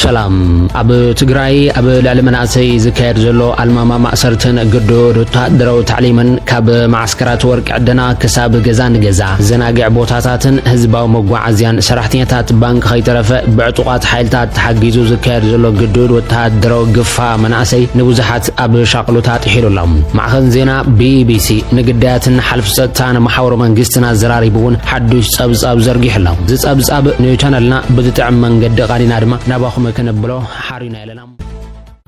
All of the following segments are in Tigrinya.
ሰላም። ኣብ ትግራይ ኣብ ልዕሊ መናእሰይ ዝካየድ ዘሎ ኣልማማ ማእሰርትን ግዱድ ወታደራዊ ታዕሊምን ካብ ማዕስከራት ወርቂ ዕደና ክሳብ ገዛ ንገዛ ዘናግዕ ቦታታትን ህዝባዊ መጓዓዝያን ሰራሕተኛታት ባንክ ከይተረፈ ብዕጡቓት ሓይልታት ተሓጊዙ ዝካየድ ዘሎ ግዱድ ወታደራዊ ግፋ መናእሰይ ንብዙሓት ኣብ ሻቕሎት ኣጥሒሉ ኣሎ። ማዕኸን ዜና ቢቢሲ ንግዳያትን ሓልፊ ጸጥታን መሓውር መንግስትን ኣዘራሪቡ እውን ሓዱሽ ጸብጻብ ዘርጊሑ ኣሎ። እዚ ጸብጻብ ንቻነልና ብዝጥዕም መንገዲ ቃኒና ድማ ናባኹም ከነብሎ ሓሪና ኣለና።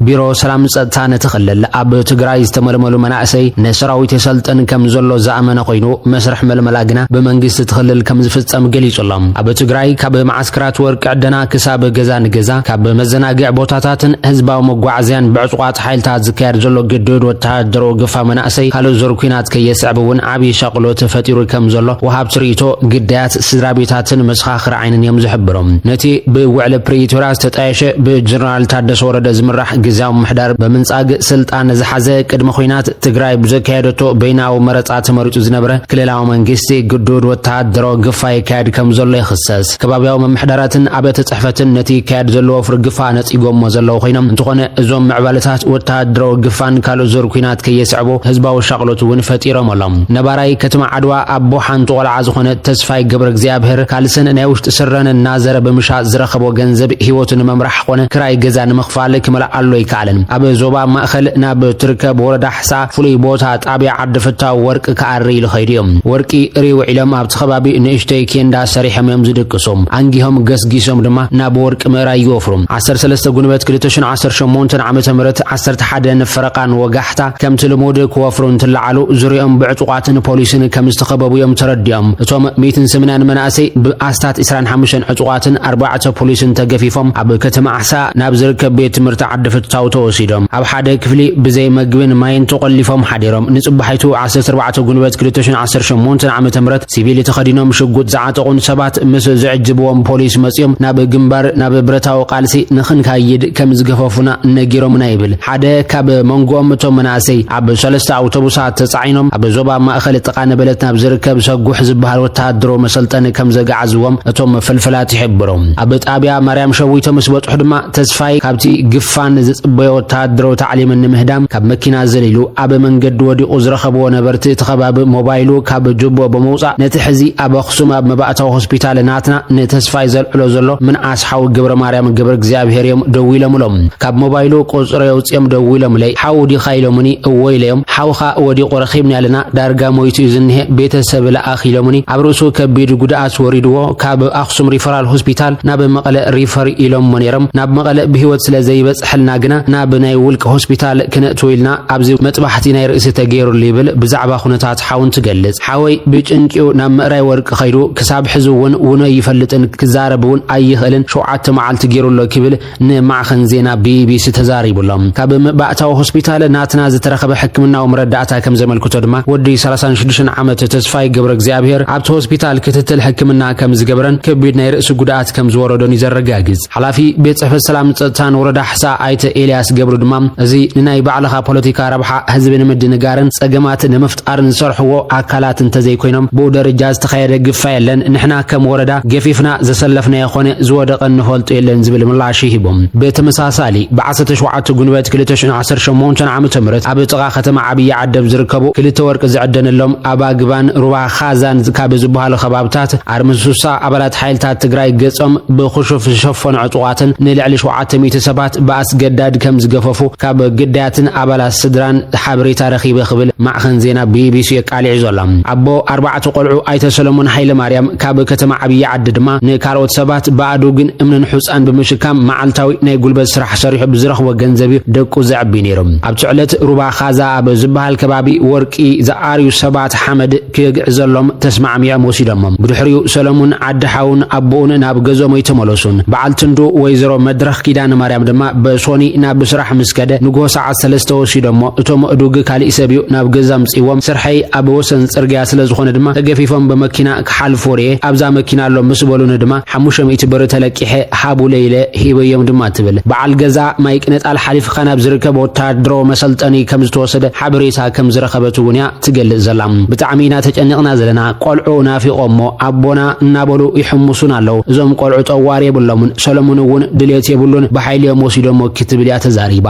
ቢሮ ሰላም ጸጥታ ነቲ ክልል ኣብ ትግራይ ዝተመልመሉ መናእሰይ ንሰራዊት የሰልጥን ከም ዘሎ ዝኣመነ ኮይኑ መስርሕ መልመላ ግና ብመንግስቲ እቲ ክልል ከም ዝፍጸም ገሊጹ ኣሎ። ኣብ ትግራይ ካብ ማዓስከራት ወርቂ ዕደና ክሳብ ገዛ ንገዛ ካብ መዘናግዕ ቦታታትን ህዝባዊ መጓዓዝያን ብዕጡቓት ሓይልታት ዝካየድ ዘሎ ግዱድ ወተሃደራዊ ግፋ መናእሰይ ካልእ ዙር ኲናት ከየስዕብ እውን ዓብዪ ሻቕሎት ፈጢሩ ከም ዘሎ ወሃብቲ ርእይቶ ግዳያት ስድራ ቤታትን መሰኻኽር ዓይንን እዮም ዝሕብሩ። ነቲ ብውዕሊ ፕሪቶርያ ዝተጣየሸ ብጀነራል ታደሰ ወረደ ዝምራሕ ግዝያዊ ምምሕዳር ብምንጻግ ስልጣን ዝሓዘ ቅድሚ ኲናት ትግራይ ብዘካየደቶ በይናዊ መረጻ ተመሪጹ ዝነበረ ክልላዊ መንግስቲ ግዱድ ወተሃደራዊ ግፋ ይካየድ ከም ዘሎ ይኽሰስ። ከባብያዊ ምምሕዳራትን ኣብያተ ጽሕፈትን ነቲ ይካየድ ዘሎ ወፍሪ ግፋ ነጺጎሞ ዘለዉ ኮይኖም፣ እንተኾነ እዞም ምዕባለታት ወተሃደራዊ ግፋን ካልእ ዙር ኲናት ከየስዕቡ ህዝባዊ ሻቕሎት እውን ፈጢሮም ኣሎም። ነባራይ ከተማ ዓድዋ ኣቦ ሓንቲ ቆልዓ ዝኾነ ተስፋይ ገብረ እግዚኣብሔር ካልስን ናይ ውሽጢ ስረን እናዘረ ብምሻጥ ዝረኸቦ ገንዘብ ህይወቱ ንምምራሕ ኮነ ክራይ ገዛ ንምኽፋል ክመልኣሉ ኣይከኣለን። ኣብ ዞባ ማእኸል ናብ ትርከብ ወረዳ ሓሳ ፍሉይ ቦታ ጣብያ ዓዲ ፍታው ወርቂ ክኣሪ ኢሉ ከይዱ እዮም። ወርቂ ርኢ ውዒሎም ኣብቲ ከባቢ ንእሽተይ ኬንዳ ሰሪሖም እዮም ዝድቅሱ። ኣንጊሆም ገስጊሶም ድማ ናብ ወርቂ ምእራይ ይወፍሩ። ዓሰርተ ሰለስተ ጉንበት ክልተ ሽሕን ዓሰርተ ሸሞንተን ዓመተ ምህረት ዓሰርተ ሓደ ንፈረቓን ወጋሕታ ከምቲ ልሙድ ክወፍሩ እንትለዓሉ ዙሪኦም ብዕጡቓትን ፖሊስን ከም ዝተኸበቡ እዮም ተረዲኦም። እቶም ሚእትን ሰማንያን መናእሰይ ብኣስታት ዕስራን ሓሙሽተን ዕጡቓትን ኣርባዕተ ፖሊስን ተገፊፎም ኣብ ከተማ ኣሕሳ ናብ ዝርከብ ቤት ትምህርቲ ዓዲ ፍታው ተወሲዶም ኣብ ሓደ ክፍሊ ብዘይ መግብን ማይን ተቖሊፎም ሓዲሮም። ንጽባሒቱ ዓሰርተ ኣርባዕተ ጉንበት ክልተ ሽሕን ዓሰርተ ሸሞንተን ዓመተ ምህረት ሲቪል ተኸዲኖም ሽጉጥ ዝዓጠቑን ሰባት ምስ ዝዕጅብዎም ፖሊስ መጺኦም ናብ ግንባር ናብ ብረታዊ ቃልሲ ንኽንካይድ ከም ዝገፈፉና ነጊሮምና ይብል። ሓደ ካብ መንጎኦም እቶም መናእሰይ ኣብ ሰለስተ ኣውቶቡሳት ተጻዒኖም ኣብ ዞባ ማእኸል ጥቓ ነበለት ናብ ዝርከብ ሰጉሕ ዝበሃል ወተሃደራዊ መሰልጠኒ ከም ዘገዓዝዎም እቶም ፈልፈላት ይሕብሩ። ኣብ ጣብያ ማርያም ሸዊቶ ምስ በጽሑ ድማ ተስፋይ ካብቲ ግፋን ዝጽበዮ ወተሃደራዊ ታዕሊምን ንምህዳም ካብ መኪና ዘሊሉ ኣብ መንገዲ ወዲቑ ዝረኸብዎ ነበርቲ እቲ ከባቢ ሞባይሉ ካብ ጅቦ ብምውጻእ ነቲ ሕዚ ኣብ ኣኽሱም ኣብ መባእታዊ ሆስፒታል ናትና ንተስፋይ ዘልዕሎ ዘሎ ምንኣስ ሓው ገብረ ማርያም ገብረ እግዚኣብሔር እዮም ደዊሎምሎም። ካብ ሞባይሉ ቁጽሪ ኣውጺኦም ደዊሎምለይ። ሓው ዲኻ ኢሎምኒ፣ እወ ኢለዮም። ሓውኻ ወዲቑ ረኺብና ኣለና፣ ዳርጋ ሞይቱ እዩ ዝንሄ፣ ቤተሰብ ለኣኽ ኢሎምኒ። ኣብ ርእሱ ከቢድ ጉድኣት ወሪድዎ ካብ ኣኽሱም ሪፈራል ሆስፒታል ናብ መቐለ ሪፈር ኢሎሞ ነይሮም። ናብ መቐለ ብህይወት ስለ ዘይበጽሐልና ግና ናብ ናይ ውልቂ ሆስፒታል ክነእትው ኢልና ኣብዚ መጥባሕቲ ናይ ርእሲ ተገይሩሉ ይብል ብዛዕባ ኩነታት ሓውን ትገልጽ። ሓወይ ብጭንቂኡ ናብ ምእራይ ወርቂ ከይዱ ክሳብ ሕዚ እውን ውኖ ይፈልጥን ክዛረብ እውን ኣይኽእልን ሸውዓተ መዓልቲ ገይሩ ኣሎ ክብል ንማዕኸን ዜና ቢቢሲ ተዛሪቡ ኣሎ። ካብ መባእታዊ ሆስፒታል ናትና ዝተረኸበ ሕክምናዊ መረዳእታ ከም ዘመልክቶ ድማ ወዲ ሰላሳን ሽዱሽተን ዓመት ተስፋይ ገብረ እግዚኣብሔር ኣብቲ ሆስፒታል ክትትል ሕክምና ከም ዝገበረን ከቢድ ናይ ርእሲ ጉድኣት ከም ዝወረዶን እዩ ዘረጋግጽ። ሓላፊ ቤት ጽሕፈት ሰላም ጸጥታን ወረዳ ሓሳ ኣይተ ኤልያስ ገብሩ ድማ እዚ ንናይ ባዕልኻ ፖለቲካ ረብሓ ህዝቢ ንምድንጋርን ጸገማት ንምፍጣርን ዝሰርሕዎ ኣካላት እንተዘይኮይኖም ብኡ ደረጃ ዝተኻየደ ግፋ የለን። ንሕና ከም ወረዳ ገፊፍና ዘሰለፍናዮ ኾነ ዝወደቐ እንፈልጦ የለን ዝብል ምላሽ ሂቦም። ብተመሳሳሊ ብ ዓሰርተ ሸውዓተ ጉንበት ክልተ ሽሕን ዓሰርተ ሸሞንተን ዓመተ ምህረት ኣብ ጥቓ ከተማ ዓብዪ ዓደብ ዝርከቡ ክልተ ወርቂ ዝዕደነሎም ኣባግባን ሩባ ኻዛን ካብ ዝበሃሉ ከባብታት ኣርሚ ስሳ ኣባላት ሓይልታት ትግራይ ገጾም ብኽሹፍ ዝሸፈኑ ዕጡቓትን ንልዕሊ ሸውዓተ ሚእቲ ሰባት ብኣስገዳድ ከም ዝገፈፉ ካብ ግዳያትን ኣባላት ስድራን ሓበሬታ ረኺበ ክብል ማዕኸን ዜና ቢቢሲ የቃሊዑ ዘሎ። ኣቦ ኣርባዕተ ቆልዑ ኣይተ ሰለሞን ሃይለ ማርያም ካብ ከተማ ዓብዪ ዓዲ ድማ ንካልኦት ሰባት ብኣእዱግን እምንን ሑጻን ብምሽካም መዓልታዊ ናይ ጉልበት ስራሕ ሰሪሑ ብዝረኽቦ ገንዘብ እዩ ደቁ ዘዕቢ ነይሩ። ኣብቲ ዕለት ሩባ ኻዛ ኣብ ዝበሃል ከባቢ ወርቂ ዝኣርዩ ሰባት ሓመድ ክግዕዘሎም ተስማዕሚዖም ወሲዶሞም። ብድሕሪኡ ሰለሙን ዓዲ ሓውን ኣቦኡን ናብ ገዝኦም ኣይተመለሱን። በዓልቲ እንዱ ወይዘሮ መድረኽ ኪዳነ ማርያም ድማ በሶኒ ናብ ስራሕ ምስ ከደ ንጎ ሰዓት ሰለስተ ወሲዶሞ። እቶም እዱግ ካሊእ ሰብ እዩ ናብ ገዛ ምጽዎም። ስርሐይ ኣብ ወሰን ጽርግያ ስለ ዝኾነ ድማ ተገፊፎም ብመኪና ክሓልፉ ርኤ። ኣብዛ መኪና ኣሎ ምስ በሉኒ ድማ ሓሙሽተ ሚእቲ ብር ተለቂሐ ሃቡለ ኢለ ሂበዮም ድማ ትብል። በዓል ገዛ ማይ ቅነጣል ሓሊፍካ ናብ ዝርከብ ወታደራዊ መሰልጠኒ ከም ዝተወሰደ ሓበሬታ ከም ዝረኸበት እውን እያ ትገልጽ ዘላ። ብጣዕሚ ኢና ተጨኒቕና ዘለና። ቆልዑ ናፊቖሞ ኣቦና እናበሉ ይሕምሱን ኣለዉ። እዞም ቆልዑ ጠዋር የብሎምን። ሰለሙን እውን ድሌት የብሉን። ብሓይሊ እዮም ወሲዶሞ ክትብል እያ ተዛሪባ።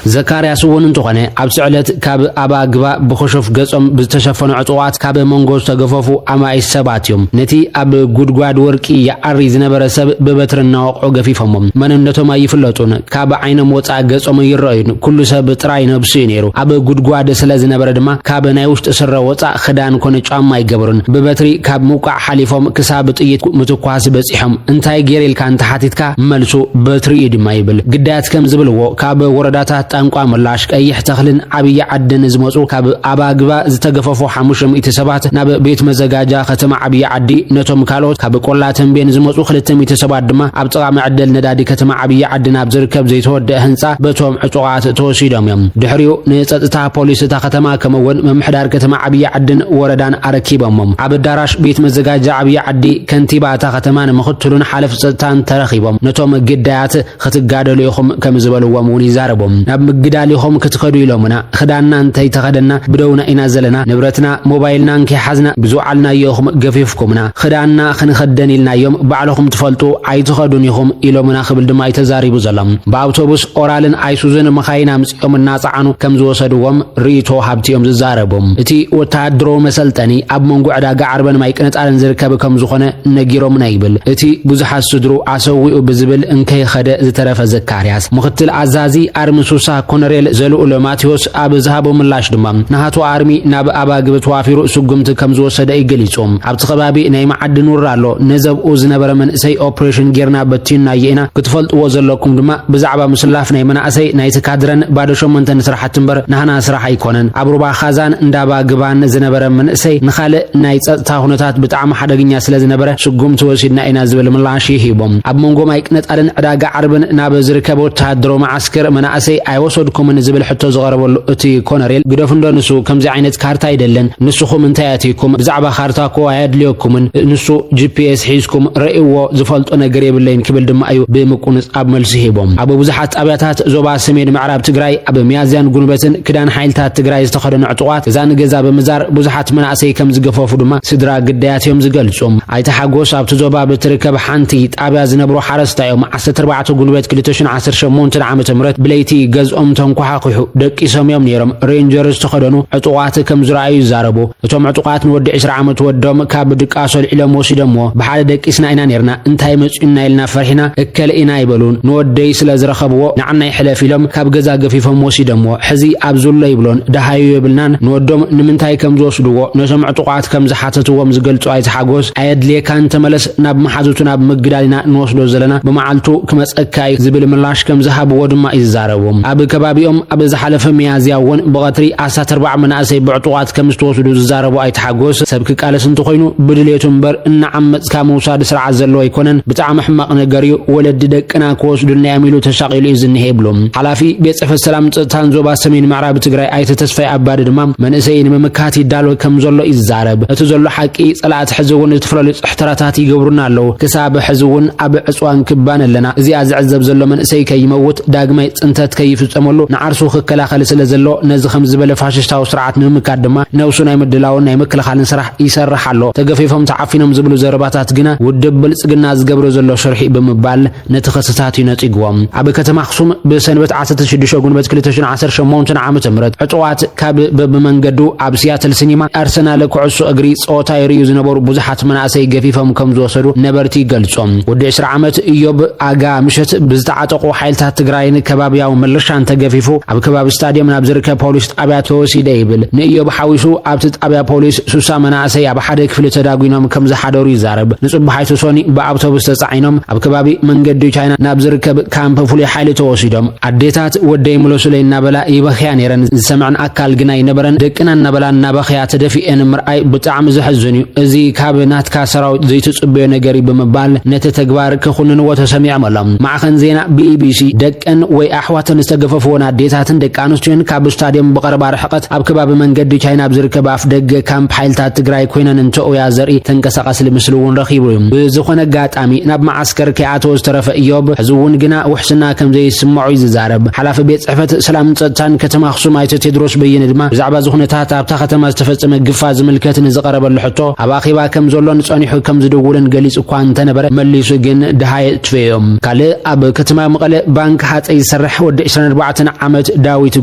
ዘካርያስ እውን እንተኾነ ኣብቲ ዕለት ካብ ኣባግባ ብኽሹፍ ገጾም ብዝተሸፈኑ ዕጡቓት ካብ መንጎ ዝተገፈፉ ኣማኢት ሰባት እዮም ነቲ ኣብ ጉድጓድ ወርቂ ይዓሪ ዝነበረ ሰብ ብበትሪ እናወቕዑ ገፊፎሞ። መንነቶም ኣይፍለጡን። ካብ ዓይኖም ወፃእ ገጾም ይረኣዩን። ኩሉ ሰብ ጥራይ ነብሱ እዩ ነይሩ። ኣብ ጉድጓድ ስለ ዝነበረ ድማ ካብ ናይ ውሽጢ ስረ ወፃእ ክዳን ኮነ ጫማ ኣይገበሩን። ብበትሪ ካብ ምውቃዕ ሓሊፎም ክሳብ ጥይት ምትኳስ በፂሖም። እንታይ ገይረ ኢልካ እንተሓቲትካ መልሱ በትሪ እዩ ድማ ይብል። ግዳያት ከም ዝብልዎ ካብ ወረዳታት ጣንቋ ምላሽ፣ ቀይሕ ተኽልን ዓብዪ ዓድን ዝመፁ ካብ ኣባግባ ዝተገፈፉ ሓሙሽተ ሚእቲ ሰባት ናብ ቤት መዘጋጃ ከተማ ዓብዪ ዓዲ፣ ነቶም ካልኦት ካብ ቆላ ተንቤን ዝመፁ ክልተ ሚእቲ ሰባት ድማ ኣብ ጥቓ መዕደል ነዳዲ ከተማ ዓብዪ ዓዲ ናብ ዝርከብ ዘይተወደአ ህንፃ በቶም ዕጡቓት ተወሲዶም እዮም። ድሕሪኡ ንፀጥታ ፖሊስ እታ ከተማ ከምኡ እውን ምምሕዳር ከተማ ዓብዪ ዓድን ወረዳን ኣረኪቦሞም። ኣብ ኣዳራሽ ቤት መዘጋጃ ዓብዪ ዓዲ ከንቲባ እታ ከተማን ምኽትሉን ሓለፍ ፀጥታን ተረኺቦም ነቶም ግዳያት ክትጋደሉ ኢኹም ከም ዝበልዎም እውን ይዛረቡ። ናብ ምግዳል ኢኹም ክትኸዱ ኢሎምና። ክዳንና እንተይተኸደና ብደውና ኢና ዘለና። ንብረትና ሞባይልና እንከይሓዝና ብዝወዓልናዮ ኢኹም ገፊፍኩምና። ክዳንና ክንኸደን ኢልናዮም፣ ባዕልኹም ትፈልጡ ኣይትኸዱን ኢኹም ኢሎምና ክብል ድማ እዩ ተዛሪቡ ዘሎ። ብኣውቶቡስ ኦራልን ኣይሱዝን መኻይን ኣምጺኦም እናጸዓኑ ከም ዝወሰድዎም ርእይቶ ሃብቲ እዮም ዝዛረቡ። እቲ ወተሃደራዊ መሰልጠኒ ኣብ መንጎ ዕዳጋ ዓርበን ማይ ቅነጣልን ዝርከብ ከም ዝኾነ ነጊሮምና ይብል እቲ ብዙሓት ስድሩ ኣሰዊኡ ብዝብል እንከይኸደ ዝተረፈ ዘካርያስ። ምኽትል ኣዛዚ ኣርሚ ሱሳ ኮነሬል ዘልኡሎ ማቴዎስ ኣብ ዝሃቦ ምላሽ ድማ ናሃቶ ኣርሚ ናብ ኣባግብ ተዋፊሩ ስጉምቲ ከም ዝወሰደ እዩ ገሊጹ። ኣብቲ ከባቢ ናይ መዓድን ውራ ኣሎ። ነዘብኡ ዝነበረ መንእሰይ ኦፕሬሽን ጌርና በቲንናዮ ኢና። ክትፈልጥዎ ዘለኩም ድማ ብዛዕባ ምስላፍ ናይ መናእሰይ ናይቲ ካድረን ባዶ ሸሞንተ ንስራሕቲ እምበር ናህና ስራሕ ኣይኮነን። ኣብ ሩባ ኻዛን እንዳባ ግባን ዝነበረ መንእሰይ ንኻልእ ናይ ጸጥታ ኩነታት ብጣዕሚ ሓደገኛ ስለ ዝነበረ ስጉምቲ ወሲድና ኢና ዝብል ምላሽ ይሂቦም። ኣብ መንጎ ማይ ቅነጣልን ዕዳጋ ዓርብን ናብ ዝርከብ ወተሃደራዊ መዓስከር መናእሰይ ኣይወሰድኩምን ዝብል ሕቶ ዝቐረበሉ እቲ ኮነሬል ግደፉ እንዶ ንሱ ከምዚ ዓይነት ካርታ ኣይደለን። ንስኹም እንታይ ኣትይኩም? ብዛዕባ ካርታ እኮ ኣየድልየኩምን። ንሱ ጂ ፒ ኤስ ሒዝኩም ርእይዎ ዝፈልጦ ነገር የብለይን ክብል ድማ እዩ ብምቁንጻብ መልሲ ሂቦም። ኣብ ብዙሓት ጣብያታት ዞባ ሰሜን ምዕራብ ትግራይ ኣብ ሚያዝያን ጉንበትን ክዳን ሓይልታት ትግራይ ዝተኸደኑ ዕጡቓት ገዛ ንገዛ ብምዛር ብዙሓት መናእሰይ ከም ዝገፈፉ ድማ ስድራ ግዳያት እዮም ዝገልጹ። ኣይተ ሓጎስ ኣብቲ ዞባ ብትርከብ ሓንቲ ጣብያ ዝነብሩ ሓረስታይ እዮም። ዓሰርተ ኣርባዕተ ጉንበት ክልተ ሽሕን ዓሰርተ ሸሞንተን ዓመተ ምህረት ብለይቲ ገዝኦም ተንኳሓኲሑ ደቂሶም እዮም ነይሮም። ሬንጀር ዝተኸደኑ ዕጡቓት ከም ዝረኣዩ ይዛረቡ። እቶም ዕጡቓት ንወዲ ዕስራ ዓመት ወዶም ካብ ድቃስ ኣልዒሎም ወሲዶምዎ። ብሓደ ደቂስና ኢና ነርና፣ እንታይ መጺኡና ኢልና ፈሪሕና እከለ ኢና ኣይበሉን። ንወደይ ስለ ዝረኸብዎ ንዓና ይሕለፍ ኢሎም ካብ ገዛ ገፊፎም ወሲዶምዎ። ሕዚ ኣብዚ ኣሎ ይብሎን ደሃዩ የብልናን። ንወዶም ንምንታይ ከም ዝወስድዎ ነቶም ዕጡቓት ከም ዝሓተትዎም ዝገልጹ ኣይተ ሓጎስ ኣየድልየካን ተመለስ፣ ናብ መሓዙቱ ናብ ምግዳል ኢና ንወስዶ ዘለና፣ ብመዓልቱ ክመጸካ እዩ ዝብል ምላሽ ከም ዝሃብዎ ድማ እዩ ዝዛረቡ። ኣብ ከባቢኦም ኣብ ዝሓለፈ ሚያዝያ እውን ብቐትሪ ኣስታት ኣርባዓ መናእሰይ ብዕጡቓት ከም ዝተወስዱ ዝዛረቡ ኣይተ ሓጎስ ሰብ ክቃለስ እንተኾይኑ ብድሌቱ እምበር እናዓመጽካ ምውሳድ ስርዓት ዘለዎ ኣይኮነን፣ ብጣዕሚ ሕማቕ ነገር እዩ፣ ወለዲ ደቅና ክወስዱልና እዮም ኢሉ ተሻቒሉ እዩ ዝኒሀ ይብሉ። ሓላፊ ቤት ጽሕፈት ሰላም ጸጥታን ዞባ ሰሜን ምዕራብ ትግራይ ኣይተ ተስፋይ ኣባዲ ድማ መንእሰይ ንምምካት ይዳሎ ከም ዘሎ ይዛረብ። እቲ ዘሎ ሓቂ ጸላእቲ ሕዚ እውን ዝተፈላለዩ ጽሕተራታት ይገብሩና ኣለዉ። ክሳብ ሕዚ እውን ኣብ ዕጽዋን ክባን ኣለና። እዚኣ ዝዕዘብ ዘሎ መንእሰይ ከይመውት ዳግማይ ጽንተት ከይፍጸመሉ ንዓርሱ ክከላኸል ስለ ዘሎ ነዚ ከም ዝበለ ፋሽስታዊ ስርዓት ንምምካት ድማ ነብሱ ናይ ምድላውን ናይ ምክልኻልን ስራሕ ይሰርሕ ኣሎ። ተገፊፎም ተዓፊኖም ዝብሉ ዘረባታት ግና ውድብ ብልጽግና ዝገብሮ ዘሎ ሽርሒ ብምባል ነቲ ክስታት እዩ ነጺግዎ። ኣብ ከተማ ኣኽሱም ብሰንበት ዓሰርተ ሽዱሽተ ጉንበት ክልተ ሽሕን ዓሰርተ ሸሞንተን ዓመተ ምህረት ዕጡቓት ካብ በብመንገዱ ኣብ ሲያትል ሲኒማ ኣርሰናል ኩዕሶ እግሪ ጸወታ ይርእዩ ዝነበሩ ብዙሓት መናእሰይ ገፊፎም ከም ዝወሰዱ ነበርቲ ይገልጹ። ወዲ ዕስራ ዓመት ኢዮብ ኣጋ ምሸት ብዝተዓጠቑ ሓይልታት ትግራይን ከባቢያዊ ምልሻን ተገፊፉ ኣብ ከባቢ ስታድዮም ናብ ዝርከብ ፖሊስ ጣብያ ተወሲደ ይብል። ንኢዮብ ሓዊሱ ኣብቲ ጣብያ ፖሊስ ሱሳ መናእሰይ ኣብ ሓደ ክፍሊ ተዳጒኖም ከም ዝሓደሩ ይዛረብ። ንጽባሒቱ ሶኒ ብኣውቶቡስ ተጻዒኖም ኣብ ከባቢ መንገዲ ቻይና ናብ ዝርከብ ካምፕ ፍሉይ ሓይሊ ተወሲዶም። ኣዴታት ወደይ ምለሱለይ እናበላ ይበኽያ ነይረን። ዝሰምዐን ኣካል ግና ኣይነበረን። ደቅና እናበላ እናበኽያ ተደፊኤን ምርኣይ ብጣዕሚ ዘሕዝን እዩ። እዚ ካብ ናትካ ሰራዊት ዘይትጽበዮ ነገር እዩ ብምባል ነቲ ተግባር ክኹንንዎ ተሰሚዖም ኣሎ። ማዕኸን ዜና ቢ ኢ ቢ ሲ ደቀን ወይ ኣሕዋተን ዝተገፈፍዎን ኣዴታትን ደቂ ኣንስትዮን ካብ ስታድዮም ብቐረባ ርሕቀት ኣብ ከባቢ መንገዲ ቻይና ኣብ ዝርከብ ኣፍ ደገ ካምፕ ሓይልታት ትግራይ ኮይነን እንተኦያ ዘርኢ ተንቀሳቃሲ ምስሉ እውን ረኺቡ እዩ። ብዝኾነ ኣጋጣሚ ናብ መዓስከር ከይኣተወ ዝተረፈ እዮብ ሕዚ እውን ግና ውሕስና ከም ዘይስምዖ እዩ ዝዛረብ። ሓላፊ ቤት ጽሕፈት ሰላምን ጸጥታን ከተማ ኣኽሱም ኣይተ ቴድሮስ በየነ ድማ ብዛዕባ እዚ ኩነታት ኣብታ ከተማ ዝተፈጸመ ግፋ ዝምልከት ንዝቐረበሉ ሕቶ ኣብ ኣኼባ ከም ዘሎን ጸኒሑ ከም ዝድውልን ገሊጹ እኳ እንተነበረ መሊሱ ግን ድሃየ ኣጥፍኦም። ካልእ ኣብ ከተማ መቐለ ባንክ ሃፀይ ዝሰርሕ ወዲ ዕስራን ኣርባዕተን ዓመት ዳዊት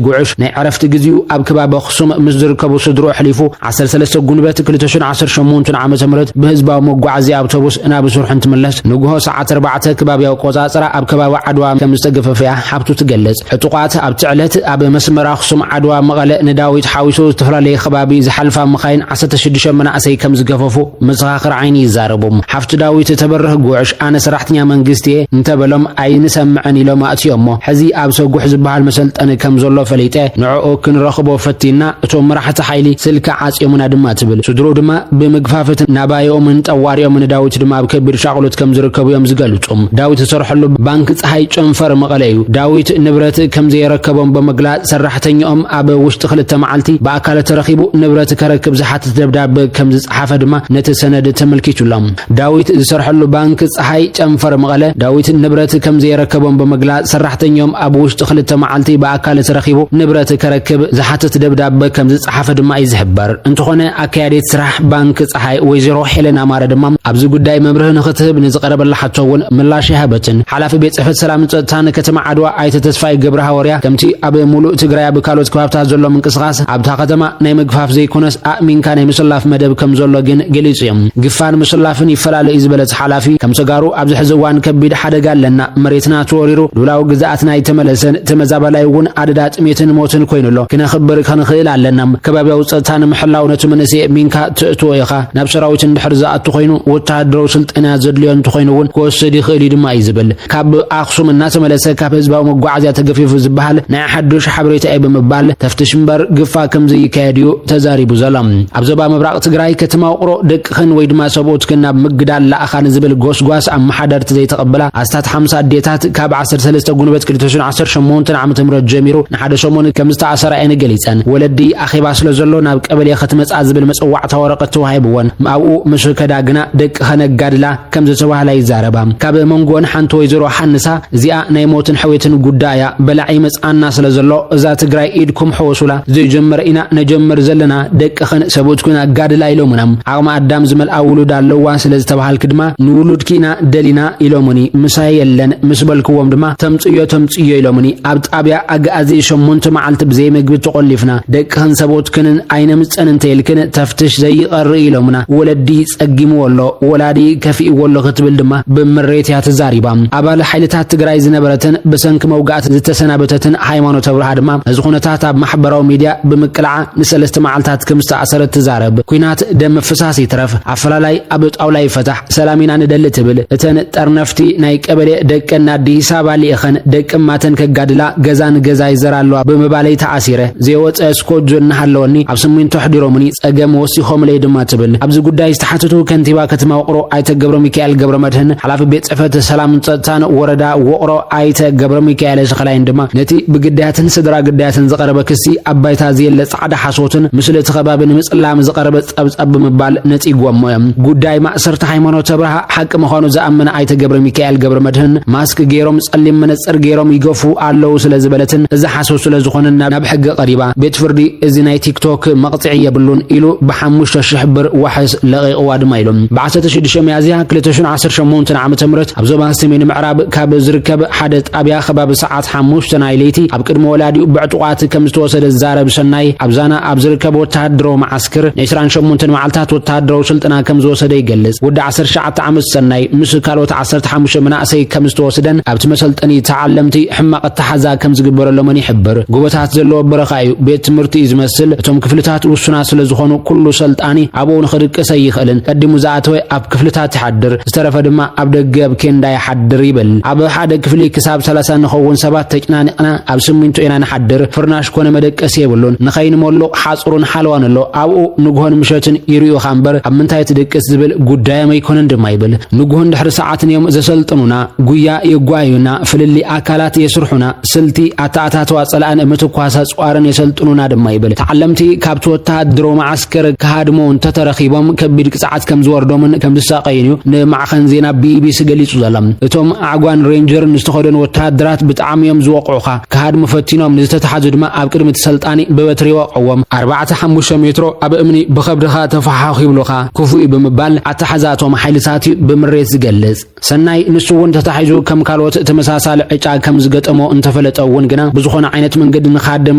ጉዕሽ ናይ ዕረፍቲ ግዜኡ ኣብ ከባቢ ኣኽሱም ምስ ዝርከቡ ስድሮ ኣሕሊፉ ዓሰርተ ሰለስተ ጉንበት ክልተ ሽሕን ዓሰርተ ሸሞንተን ዓመተ ምህረት ብህዝባዊ መጓዓዝያ ኣውቶቡስ ናብ ስርሑ እንትምለስ ንግሆ ሰዓት ኣርባዕተ ከባቢ ኣቆጻጽራ ኣብ ከባቢ ዓድዋ ከም ዝተገፈፈያ ሓብቱ ትገልጽ። ዕጡቓት ኣብቲ ዕለት ኣብ መስመር ኣኽሱም ዓድዋ መቐለ ንዳዊት ሓዊሱ ዝተፈላለየ ከባቢ ዝሓልፋ መኻይን ዓሰርተ ሽዱሽተ መናእሰይ ከም ዝገፈፉ መዘኻኽር ዓይኒ ይዛረቡ። ሓፍቲ ዳዊት ተበርህ ጉዕሽ ኣነ ሰራሕተኛ መንግስቲ እየ እንተበሎም ኣይንሰምዕን ኢሎም ኣእትዮሞ። ሕዚ ኣብ ሰጉሕ ዝበሃል መሰልጠኒ ከም ዘሎ ፈሊጠ ንዕኡ ክንረኽቦ ፈቲና እቶም መራሕቲ ሓይሊ ስልኪ ዓጽዮምና ድማ ትብል። ስድርኡ ድማ ብምግፋፍት ናባዮምን ጠዋሪኦም ንዳዊት ድማ ኣብ ከቢድ ሻቕሎት ከም ዝርከቡ እዮም ዝገልጹ። ዳዊት ዝሰርሐሉ ባንክ ፀሓይ ጨንፈር መቐለ እዩ። ዳዊት ንብረት ከም ዘየረከቦም ብምግላጽ ሰራሕተኛኦም ኣብ ውሽጢ ክልተ መዓልቲ ብኣካል ተረኺቡ ንብረት ከረክብ ዝሓትት ደብዳበ ከም ዝጸሓፈ ድማ ነቲ ሰነድ ተመልኪቱሎም። ዳዊት ዝሰርሐሉ ባንክ ፀሓይ ጨንፈር መቐለ ዳዊት ንብረት ከም ዘየረከቦም ብምግላጽ ሰራሕተኛኦም ኣብ ውሽጢ ክልተ መዓልቲ ብኣካል ተረኺቡ ንብረት ከረክብ ዝሓትት ደብዳበ ከም ዝጸሓፈ ድማ እዩ ዝሕበር። እንተኾነ ኣካያዲት ስራሕ ባንክ ፀሓይ ወይዘሮ ሄለን ኣማረ ድማ ኣብዚ ጉዳይ መብርሂ ንክትህብ ንዝቐረበላ ሕቶ እውን ምላሽ ኣይሃበትን። ሓላፊ ቤት ጽሕፈት ሰላምን ጸጥታን ከተማ ዓድዋ ኣይተ ተስፋይ ገብረ ሃወርያ ከምቲ ኣብ ሙሉእ ትግራይ ኣብ ካልኦት ከባብታት ዘሎ ምንቅስቓስ ኣብታ ከተማ ናይ ምግፋፍ ዘይኮነስ ኣእሚንካ ናይ ምስላፍ መደብ ከም ዘሎ ግን ገሊጹ እዮም። ግፋን ምስላፍን ይፈላለ እዩ ዝበለት ሓላፊ ከም ተጋሩ ኣብዚ ሕዚ እዋን ከቢድ ሓደጋ ኣለና። መሬትና ተወሪሩ ሉላዊ ግዝኣትና ኣይተመለሰን። ተመዛባላይ እውን ኣደዳ ጥሜትን ሞትን ኮይኑ ኣሎ። ክነኽብር ክንኽእል ኣለና። ከባቢያዊ ጸጥታ ንምሕላው ነቲ መንእሰይ ኣእሚንካ ትእትዎ ኢኻ። ናብ ሰራዊት እንድሕር ዝኣቱ ኮይኑ ወተሃደራዊ ስልጠና ዘድልዮ እንተኾይኑ እውን ክወስድ ይኽእል እዩ ድማ እዩ ዝብል። ካብ ኣኽሱም እናተመለሰ ካብ ህዝባዊ መጓዓዝያ ተገፊፉ ዝበሃል ናይ ሓዱሽ ሓበሬታ እዩ ብምባል ተፍትሽ እምበር ግፋ ከም ዘይካየድ እዩ ተዛሪቡ ዘሎ። ኣብ ዞባ ምብራቕ ትግራይ ከተማ ውቕሮ ደቅኽን ወይ ድማ ሰብኡትክን ናብ ምግዳል ለኣኻ ንዝብል ጎስጓስ ኣመሓደርቲ ዘይተቐበላ ኣስታት ሓምሳ ኣዴታት ካብ ዓሰርተ ሰለስተ ጉንበት ክልተ ሽሕን ዓሰርተ ሸሞንተን ዓመተ ምህረት ጀሚሩ ንሓደ ሰሙን ከም ዝተኣሰራ እየን ገሊጸን። ወለዲ ኣኼባ ስለ ዘሎ ናብ ቀበሌ ክትመጻ ዝብል መጸዋዕታ ወረቐት ተዋሂብወን ኣብኡ ምስ ከዳ ግና ደቅኸን ኣጋድላ ከም ዝተባህላ ይዛረባ። ካብ መንጎን ሓንቲ ወይዘሮ ሓንሳ እዚኣ ናይ ሞትን ሕውየትን ጉዳይ እያ። በላዒ ይመጽኣና ስለ ዘሎ እዛ ትግራይ ኢድኩም ሕወሱላ። ዘይጀመረ ኢና ነጀምር ዘለና። ደቅኽን ሰብኡትክን ኣጋድላ ኢሎምና። ዓቕሚ ኣዳም ዝመልኣ ውሉድ ኣለዋ ስለ ዝተባሃልኪ ድማ ንውሉድኪ ኢና ደሊና ኢሎምኒ። ምሳይ የለን ምስ በልክዎም ድማ ተምጽዮ ተምጽዮ ኢሎምኒ። ኣብ ጣብያ ኣግኣዚ ሸሞንተ መዓልቲ ብዘይ ምግቢ ተቖሊፍና። ደቅኽን ሰብኡትክንን ኣይነምጽእን እንተኢልክን ተፍትሽ ዘይቐሪ ኢሎምና። ወለዲ ጸጊምዎ ኣሎ፣ ወላዲ ከፊእዎ ኣሎ ክትብል ድማ ብምሬት እያ ተዛሪባ። ኣባል ሓይልታት ትግራይ ዝነበረትን ብሰንኪ መውጋእቲ ዝተሰናበተትን ሃይማኖት ኣብርሃ ድማ ነዚ ኩነታት ኣብ ማሕበራዊ ሚድያ ብምቅላዓ ንሰለስተ መዓልታት ከም ዝተኣሰረት ትዛረብ። ኲናት ደም ምፍሳስ ይትረፍ፣ ኣፈላላይ ኣብ ጣውላ ይፈታሕ፣ ሰላም ኢና ንደሊ ትብል። እተን ጠርነፍቲ ናይ ቀበሌ ደቀን ኣዲስ ኣበባ ልኢኸን ደቂ እማተን ከጋድላ ገዛ ንገዛ ይዘራ ኣለዋ ብምባለይ ተኣሲረ። ዘይወፀ ስኮጆ እናሃለወኒ ኣብ ስሚንቶ ኣሕዲሮምኒ፣ ፀገም ወሲኾምለይ ድማ ትብል። ኣብዚ ጉዳይ ዝተሓተቱ ከንቲባ ከተማ ውቕሮ ኣይተ ገብረ ሚካኤል ገብረ መድህን፣ ሓላፊ ቤት ጽሕፈት ሰላምን ጸጥታን ወረዳ ውቕሮ ኣይተ ገብረ ሚካኤል ተኽላይን ድማ ነቲ ብግዳያትን ስድራ ግዳያትን ዝቐረበ ክሲ ኣብ ባይታ ዘየለ ጻዕዳ ሓሶትን ምስሊ እቲ ከባቢ ንምጽላም ዝቐረበ ጸብጻብ ብምባል ነጺጎሞ እዮም። ጉዳይ ማእሰርቲ ሃይማኖት ኣብርሃ ሓቂ ምዃኑ ዝኣመነ ኣይተ ገብረ ሚካኤል ገብረ መድህን ማስክ ገይሮም ጸሊም መነጽር ገይሮም ይገፉ ኣለዉ ስለ ዝበለትን እዚ ሓሶት ስለ ዝኾነን ናብ ሕጊ ቀሪባ ቤት ፍርዲ እዚ ናይ ቲክቶክ መቕጽዒ የብሉን ኢሉ ብሓሙሽተ ሽሕ ብር ዋሕስ ለቒቕዋ ድማ ኢሉ። ብ ዓሰርተ ሽዱሽተ ሚያዝያ ክልተ ሽሕን ዓሰርተ ሸሞንተን ዓመተ ምህረት ኣብ ዞባ ሰሜን ምዕራብ ካብ ዝርከብ ሓደ ጣብያ ከባቢ ሰዓት ሓሙሽተ ናይ ለይቲ ኣብ ቅድሚ ወላዲኡ ብዕጡቓት ከም ዝተወሰደ ዝዛረብ ሰናይ ኣብ ዛና ኣብ ዝርከብ ወተሃደራዊ መዓስክር ን ዕስራን ሸሞንተን መዓልታት ወተሃደራዊ ስልጠና ከም ዝወሰደ ይገልጽ። ወዲ ዓሰርተ ትሽዓተ ዓመት ሰናይ ምስ ካልኦት ዓሰርተ ሓሙሽተ መናእሰይ ከም ዝተወስደን ኣብቲ መሰልጠኒ ተዓለምቲ ሕማቕ ኣተሓዛ ከም ዝግበረሎምን ይሕብር። ጎቦታት ዘለዎ በረኻ እዩ። ቤት ትምህርቲ እዩ ዝመስል። እቶም ክፍልታት ውሱናት ስለ ዝኾኑ ኩሉ ሰልጣኒ ኣብኡ ንኽድቅስ ኣይኽእልን። ቀዲሙ ዝኣተወ ኣብ ክፍልታት ይሓድር፣ ዝተረፈ ድማ ኣብ ደገ ኣብ ኬንዳ ይሓድር ይብል። ኣብ ሓደ ክፍሊ ክሳብ ሰላሳ ንኸውን ሰባት ተጨናኒቕና ኣብ ስሚንቶ ኢና ንሓድር። ፍርናሽ ኮነ መደቀሲ የብሉን። ንኸይንመሉቕ ሓጹርን ሓለዋን ኣሎ። ኣብኡ ንግሆን ምሸትን ይርእዩኻ እምበር ኣብ ምንታይ ትድቅስ ዝብል ጉዳዮም ኣይኮነን ድማ ይብል። ንግሆን ድሕሪ ሰዓትን እዮም ዘሰልጥኑና። ጉያ የጓዩና፣ ፍልልይ ኣካላት የስርሑና፣ ስልቲ ኣተኣታትዋ ጸላእን ምትኳስ ኣጽዋርን የሰልጥኑና ድማ ይብል። ተዓለምቲ ካብቲ ወተሃደራዊ መዓስከር ክሃድሙ እንተተረኺቦም ከቢድ ቅጽዓት ከም ዝወርዶምን ከም ዝሳቐዩን እዩ ንማዕኸን ዜና ቢቢሲ ገሊጹ ዘሎ። እቶም ኣዕጓን ሬንጀርን ዝተኸደኑ ወተሃደራት ብጣዕሚ እዮም ዝወቕዑኻ። ክሃድሙ ፈቲኖም ንዝተታሕዙ ድማ ኣብ ቅድሚ እቲ ሰልጣኒ ብበትሪ ይወቕዕዎም። ኣርባዕተ ሓሙሽተ ሜትሮ ኣብ እምኒ ብኸብድኻ ተፈሓኺብሉኻ ክፉእ እዩ ብምባል ኣተሓሕዛቶም ሓይልታት እዩ ብምሬት ዝገልጽ። ሰናይ ንሱ እውን ተታሒዙ ከም ካልኦት ተመሳሳሊ ዕጫ ከም ዝገጠሞ እንተፈለጠ እውን ግና ብዝኾነ ዓይነት መንገዲ ንኻድም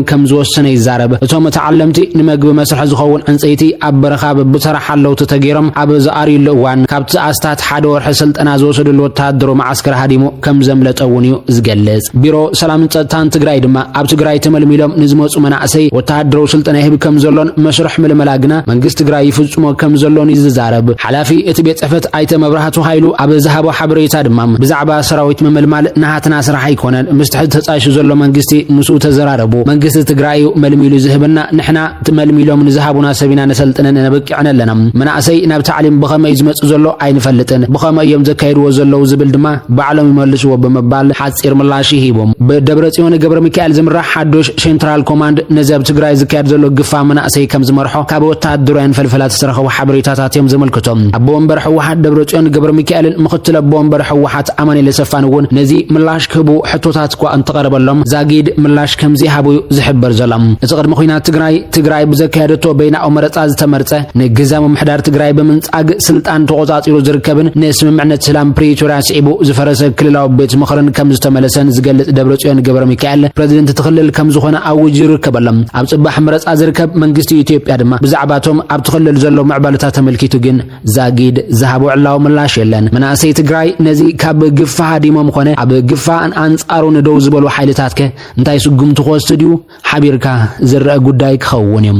ከም ዝወሰነ ይዛረብ። እቶም ተዓለምቲ ንመግቢ መስርሒ ዝኸውን ዕንፀይቲ ኣብ በረኻ ብተራ ሓለውቲ ተገይሮም ኣብ ዝኣርዩሉ እዋን ካብቲ ኣስታት ሓደ ወርሒ ስልጠና ዝወሰድሉ ወተሃደራዊ መዓስከር ሃዲሙ ከም ዘምለጠ እውን እዩ ዝገልጽ። ቢሮ ሰላምን ጸጥታን ትግራይ ድማ ኣብ ትግራይ ተመልሚሎም ንዝመፁ መናእሰይ ወተሃደራዊ ስልጠና ይህብ ከም ዘሎን መስርሕ ምልመላ ግና መንግስቲ ትግራይ ይፍጽሞ ከም ዘሎን እዩ ዝዛረብ። ሓላፊ እቲ ቤት ጽሕፈት ኣይተ መብራህቱ ሃይሉ ኣብ ዝሃቦ ሓበሬታ ድማ ብዛዕባ ሰራዊት ምምልማል ናሃትና ስራሕ ኣይኮነን፣ ምስ ትሕቲ ተጻይሹ ዘሎ መንግስቲ ምስኡ ተዘራረቡ። መንግስቲ ትግራይ እዩ መልሚሉ ዝህብና፣ ንሕና እቲ መልሚሎም ንዝሃቡና ሰብ ኢና ነሰልጥንን ነብቅዕን ኣለና። መናእሰይ ናብ ታዕሊም ብኸመይ ዝመጽእ ዘሎ ኣይንፈልጥን፣ ብኸመይ እዮም ዘካይድዎ ዘለዉ ዝብል ድማ ባዕሎም ይመልስዎ ብምባል ሓጺር ምላሽ ይሂቡ። ብደብረጽዮን ገብረ ሚካኤል ዝምራሕ ሓዱሽ ሴንትራል ኮማንድ ነዚ ኣብ ትግራይ ዝካየድ ዘሎ ግፋ መናእሰይ ከም ዝመርሖ ካብ ወተሃደራውያን ፈልፈላት ዝተረኸቡ ሓበሬታታት እዮም ዘመልክቶ። ኣቦ ወንበር ህወሓት ደብረጽዮን ገብረ ሚካኤልን ምክትል ኣቦ ወንበር ህወሓት ኣማኑኤል ኣሰፋን እውን ነዚ ምላሽ ክህቡ ሕቶታት እኳ እንተቐረበሎም ዛጊድ ምላሽ ከም ዘይሃቡ እዩ ዝሕበር ዘሎ። እቲ ቅድሚ ኲናት ትግራይ፣ ትግራይ ብዘካየደቶ በይናዊ መረጻ ዝተመርጸ ንግዝያዊ ምምሕዳር ትግራይ ብምንጻግ ስልጣን ተቖጻጺሩ ዝርከብን ንስምምዕነት ሰላም ፕሪቶርያ ስዒቡ ዝፈረሰ ክልላዊ ቤት ምኽርን ከም ዝተመለሰን ዝገልጽ ደብረጽዮን ገብረ ሚካኤል ፕሬዚደንት እቲ ክልል ከም ዝኾነ ኣውጁ ይርከበሎም። ኣብ ጽባሕ መረጻ ዝርከብ መንግስቲ ኢትዮጵያ ድማ ብዛዕባቶም ኣብቲ ክልል ዘሎ ምዕባለታት ተመልኪቱ ግን ዛጊድ ዝሃቦ ዕላዊ ምላሽ የለን። መናእሰይ ትግራይ ነዚ ካብ ግፋ ሃዲሞም ኾነ ኣብ ግፋ ኣንጻሩ ንደው ዝበሉ ሓይልታት ከ እንታይ ስጉምቲ ክወስድ እዩ? ሓቢርካ ዝረአ ጉዳይ ክኸውን እዩ።